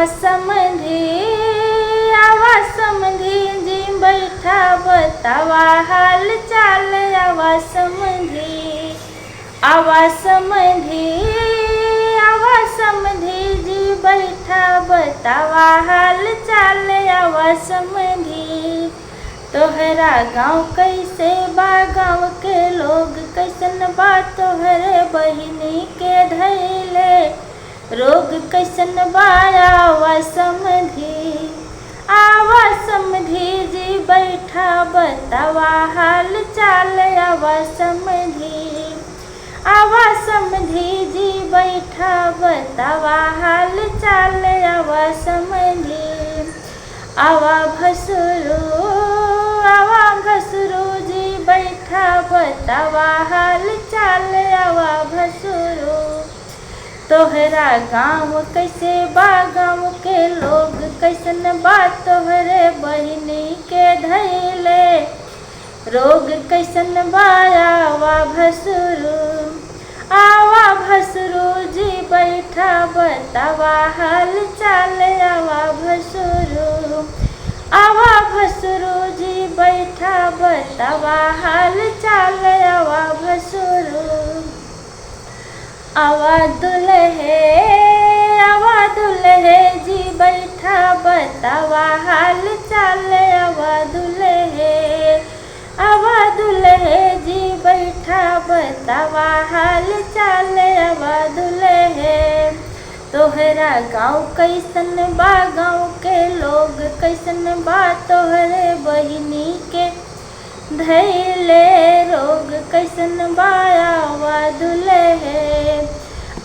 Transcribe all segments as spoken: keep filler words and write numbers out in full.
समधी, आवा समधी जी बैठा, बतावा हाल चाल, आवा समधी। आवा समधी, आवा समधी जी बैठा, बतावा हाल चाल, आवा समधी। तोहरा गाँव कैसे बा, गाँव के लोग कैसन बा, तोहरे बहिनी के धैले रोग कैसन बा, आवा समधी। आवा समधी जी बैठा, बतावा हाल चाल, आवा समधी। आवा समधी जी बैठा, बतावा हाल चाल, आवा समधी। आवा भसुरू, आवा भसुरू जी बैठा, बतावा हाल चाल, आवा भसुरू। तोहरा गाँव कैसे बा, गाँव के लोग कैसन बा, तोहरे बहिनी के धैले रोग कैसन बा, आवा भसुरू। आवा भसुरू जी बैठा, बतावा हाल चाल, आवा भसुरू। आवा भसुरू जी बैठा, बतावा हाल चाल, आवा भसुरू। आवा दुलहे, आवा दुलहे जी बैठा, बतावा हाल चाल, आवा दुलहे। आवा दुलहे जी बैठा, बतावा हाल चाल, आवा दुलहे। तोहरा गाँव कैसन बा, गाँव के लोग कैसन बा, तोहरे बहिनी के धैले रोग कैसन बा, आवा दुलहे।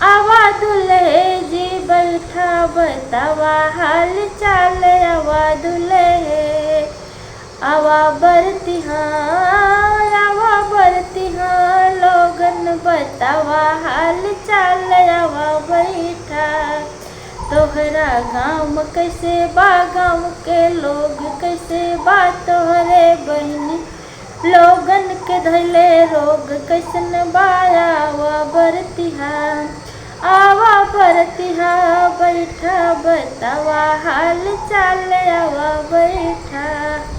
आवा दुलहे जी बैठा, बतावा हाल चाल, आवा दुलहे। आवा बरतिहा, आवा बरतिहा लोगन, बतावा हाल चाल, आवा बैठा। तोहरा गाँव कैसे बा, गाँव के लोग कैसे बा, तोहरे बहिनी लोगन के धैले रोग कैसन बा, आवा बरतिहा। आवा बरतिहा बैठा, बतावा हाल चाल, आवा बैठा।